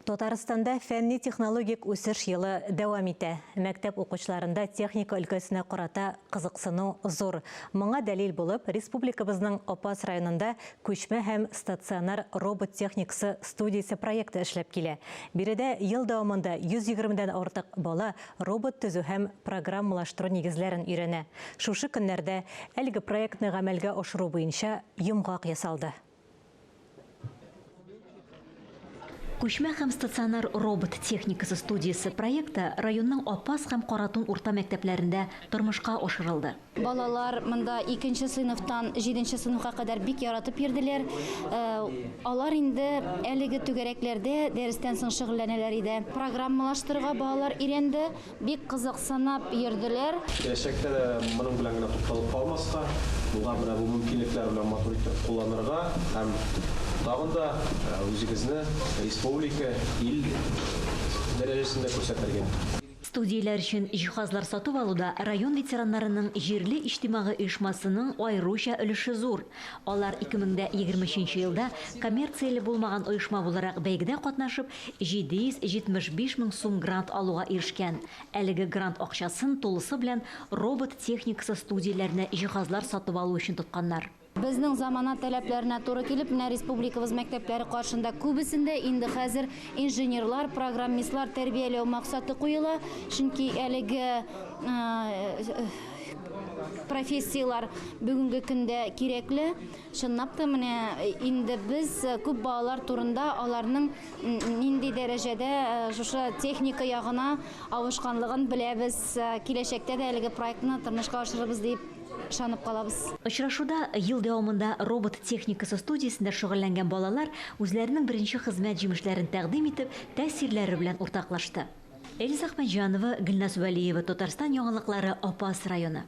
Татарстанда фәнни-технологик үсеш елы дәвам итә. Мәктәп укучыларында техника өлкәсенә карата кызыксыну зур. Моңа дәлил булып, республикабызның Апас районында күчмә һәм стационар робот техникасы студиясе проекты эшләп килә. Биредә ел дәвамында 120 дән артык бала робот төзү һәм программалаштыру нигезләрен өйрәнә. Шушы көннәрдә әлеге проектны гамәлгә ашыру буенча йомгак ясалды. Күчмә һәм стационар робот техникасы студиясе проекты районның Апас һәм Каратун урта мәктәпләрендә тормышка ашырылды. Балалар монда икенче сыйныфтан җиденче сыйныфка кадәр бик яратып йөрделәр. Алар инде әлеге түгәрәкләрдә дәрестән соң шөгыльләнәләр иде. Программалаштырырга балалар өйрәнде. Бик кызыксынып йөрделәр. Киләчәктә дә моның белән генә тукталып калмаска, булган менә бу мөмкинлекләр белән матур итеп кулланырга һәм тагын да үзегезне республика, ил дәрәҗәсендә күрсәтергә. Студияләр өчен җиһазлар сатып алуда район ветераннарының җирле иҗтимагый оешмасының аеруча өлеше зур. Алар 2023 нче елда коммерцияле булмаган оешма буларак бәйгедә катнашып, 775 мең сум грант алуга ирешкән. Әлеге грант акчасын тулысы белән робот техникасы студияләренә җиһазлар сатып алу өчен тотканнар. Безнең замана таләпләренә туры килеп, менә республикабыз мәктәпләре каршында күбесендә инде хәзер инженерлар, программистлар тәрбияләү максаты куела. Чөнки әлеге профессияләр бүгенге көндә кирәкле. Чынлап та менә инде без күп балалар турында аларның нинди дәрәҗәдә шушы техника ягына авышканлыгын беләбез. Киләчәктә дә әлеге проектны тормышка ашырырбыз дип ышанып калабыз. Очрашуда ел дәвамында робот техникасы студиясендә шөгыльләнгән балалар үзләренең беренче хезмәт җимешләрен тәкъдим итеп, тәэсирләре белән уртаклашты. Эльза Әхмәтҗанова, Гөлназ Вәлиева, Татарстан яңалыклары, Апас районы.